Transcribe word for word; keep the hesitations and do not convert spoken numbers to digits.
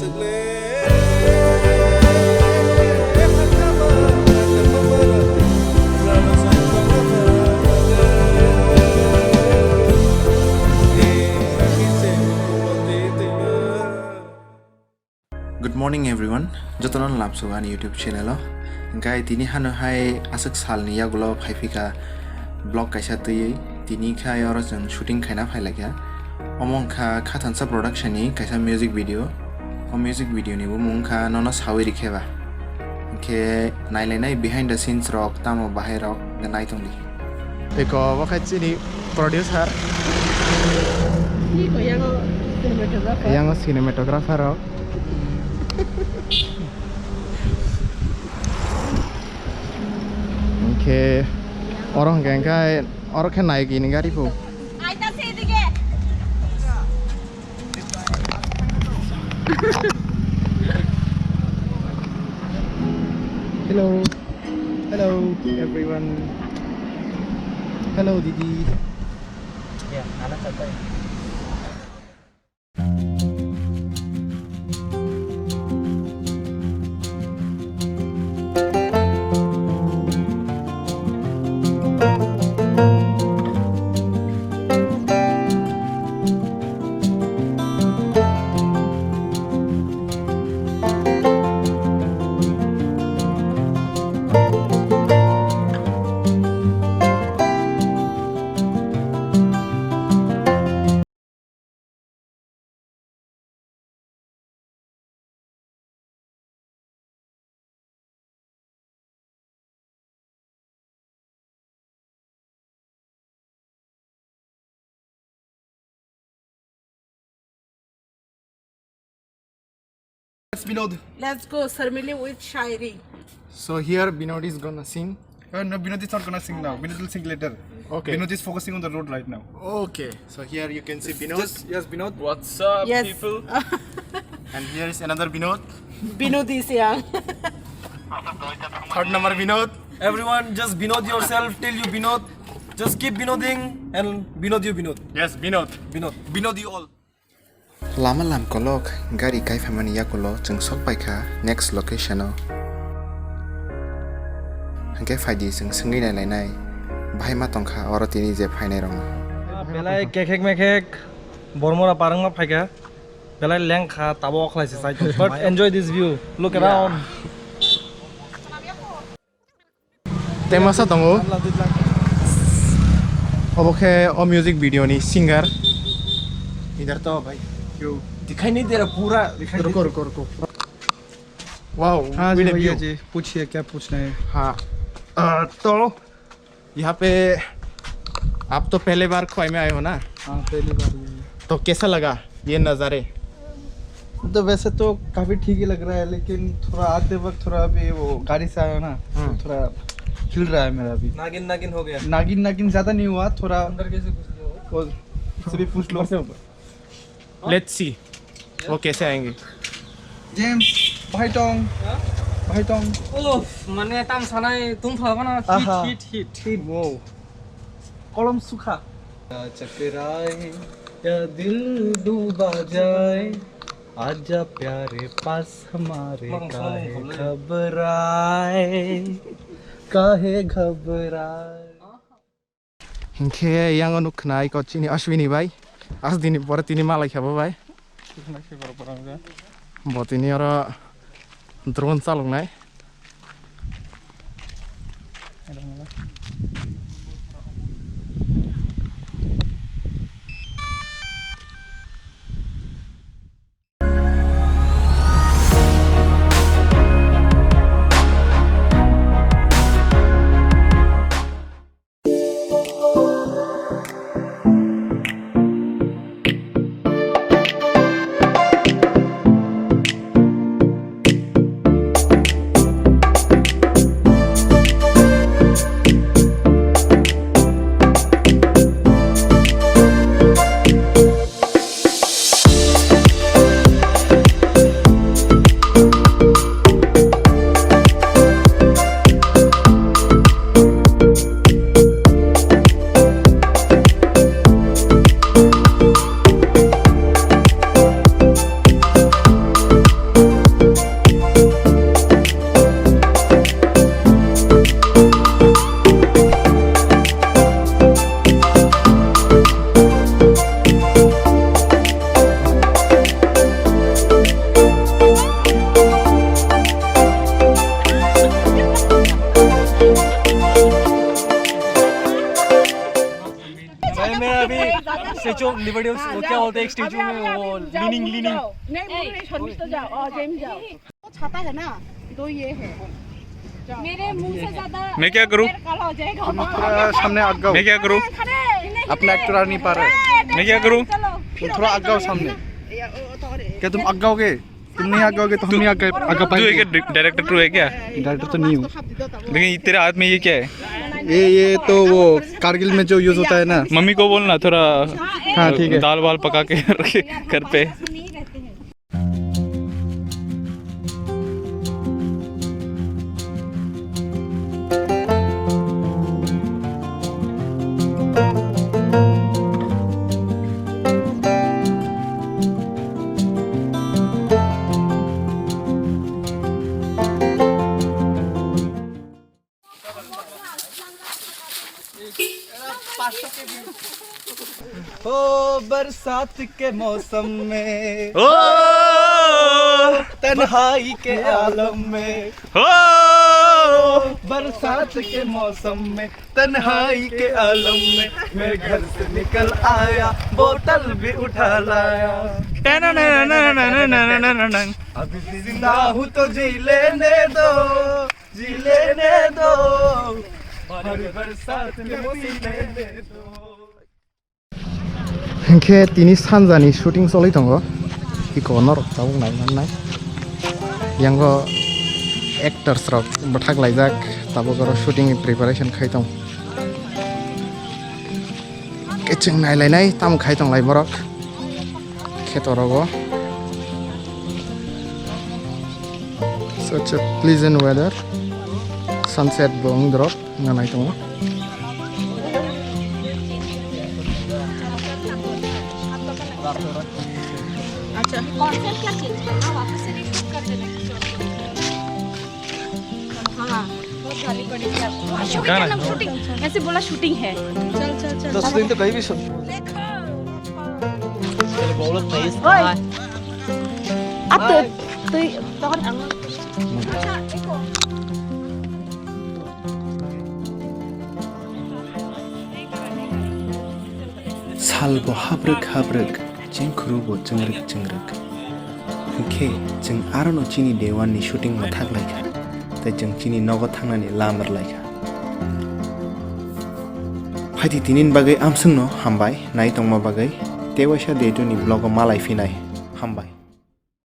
Good morning everyone, jotono lamsok ani YouTube channel o. Hingke tini hano hai aswk salni yagulo phaiphika vlog kaisa twiwi, tini khe oro chwng shooting khaina phailaikha. Omo wngkha Khathansa Production ni kaisa music video. O music video ni bumung wngkha Nono Sawi Rikheba. Hingke nailainai behind the scenes rok tamo bahai rok hingke naitongdi. Eko obo khe chini producer. Ni ko yango cinematographer. Yango cinematographer rok. Hingke oro hingke hingke oro khe Nike ni gari pho. Hello. Hello everyone. Hello didi. Let's Binod. Let's go, Sarmili with Shairi. So here Binod is gonna sing. Uh, no, Binod is not gonna sing now. Binod will sing later. Okay. Binod is focusing on the road right now. Okay. So here you can see Binod. Just, yes, Binod. What's up, Yes. people? And here is another Binod. Binod is here. Third number Binod. Everyone, just Binod yourself till you Binod. Just keep Binoding and Binod you Binod. Yes, Binod. Binod. Binod you all. Lama lam kolok, gari kai phaimani yakulo chwng sok paikha next location o. Hwnkhe phaidi chwng swngwi nailainai, bahai ma tongkha oro tini je phainai rokno. Belai kekhek mekhek bormora parangma phaikha, belai lengkha tabo okhlai se sai tong. But enjoy this view, look around. Tei masa tongo. Obo khe o music video ni singer. इधर तो भाई, क्यों? दिखाई नहीं दे रहा पूरा। रुको, रुको, रुको। Wow, हाँ जी, with a भैया view। जी, पूछिए, क्या पूछना है? हाँ। अ, तो यहाँ पे आप तो पहले बार खोवाई में आए हो ना? हाँ, पहली बार ही है। तो कैसा लगा ये नज़ारे? तो वैसे तो काफी ठीक ही लग रहा है, लेकिन थोड़ा आते वक्त थोड़ा अभी वो गाड़ी से आया ना, तो हम्म। थोड़ा हिल रहा है मेरा अभी। नागिन नागिन हो गया। नागिन नागिन ज्यादा नहीं हुआ, थोड़ा अंदर कैसे घुस गया वो? वो से भी पूछ लो। ऊपर से ऊपर। Let's see वो कैसे आएंगे। जेम्स, भाई टोंग, हाँ? भाई टोंग। उफ, माने tam sanai tungpha bana hit, aha, hit, hit, hit. Wow। कलम सूखा। चकराए या दिल डूबा जाए, आजा प्यारे पास हमारे, काहे घबराए, काहे घबराए। Hinkhe yang nuk khna iko chini Ashwini bai, as dini pore tini malai kha bo bai. Bo tini oro drone chaloknai. जो लिबर्टी वो क्या बोलते हैं, एक स्टैचू में वो लीनिंग, लीनिंग। नहीं, मुझे नहीं, शर्मिश तो जाओ, और जेम्स जाओ। वो छाता है ना, दो ये है। मेरे मुंह से ज्यादा मैं क्या करूं? तेरा काला हो जाएगा। थोड़ा सामने आगे आओ। मैं क्या करूं? खड़े, नहीं, अपना नहीं। एक्टर आ नहीं पा रहा है। मैं क्या करूं? चलो। थोड़ा आगे आओ सामने। क्या तुम आगे आओगे? तुम नहीं आगे आओगे तो हम नहीं आगे, आगे तू है पाएंगे। क्या? डायरेक्टर तू है क्या? डायरेक्टर तो नहीं हूँ। लेकिन ये तेरे हाथ में ये क्या है? ये, ये तो वो कारगिल में जो यूज़ होता है ना। मम्मी को बोलना थोड़ा। हाँ, ठीक है। दाल वाल पका के रखे घर पे। ओ बरसात के मौसम में, ओ तन्हाई के आलम में, ओ बरसात के मौसम में, तन्हाई के आलम में, मैं घर से निकल आया, बोतल भी उठा लाया। अभी जिंदा हूँ तो जी लेने दो, जी लेने दो, भर बरसात में जी लेने दो। Hinkhe tini sanjani shooting choli tongo, iko norok tabuk nai mannai. Yango actors rok bwthak laijak, tabuk oro shooting ni preparation khai tong. Khe chwng nai lainai tamo khai tong lai borok kheto rogo. Such a pleasant weather, sunset bo wng drop. Wngna nai tongo. अच्छा, कॉन्सेप्ट क्या चेंज करना, वापस से रीशूट कर देना किसी और के लिए। हाँ, बहुत गाली पड़ी थी आपको। शूटिंग है ना, शूटिंग। ऐसे बोला शूटिंग है। चल, चल, चल। दस दिन तो कहीं भी सुन। देखो। ओए। अब तो, तो, तो, अच्छा, देखो। Sal bo habrwk habrwk, chengkhuru bo chwngrwk chwngrwk. Hinkhe chwng arono chini day one ni shooting mwthak laikha, tei chwng chini nogo thangnani lama rwlaikha. Phaidi tinini bagwi amswkno hambai, nai tongma bagwi, tei waisa day two ni vlog o malai phinai. Hambai.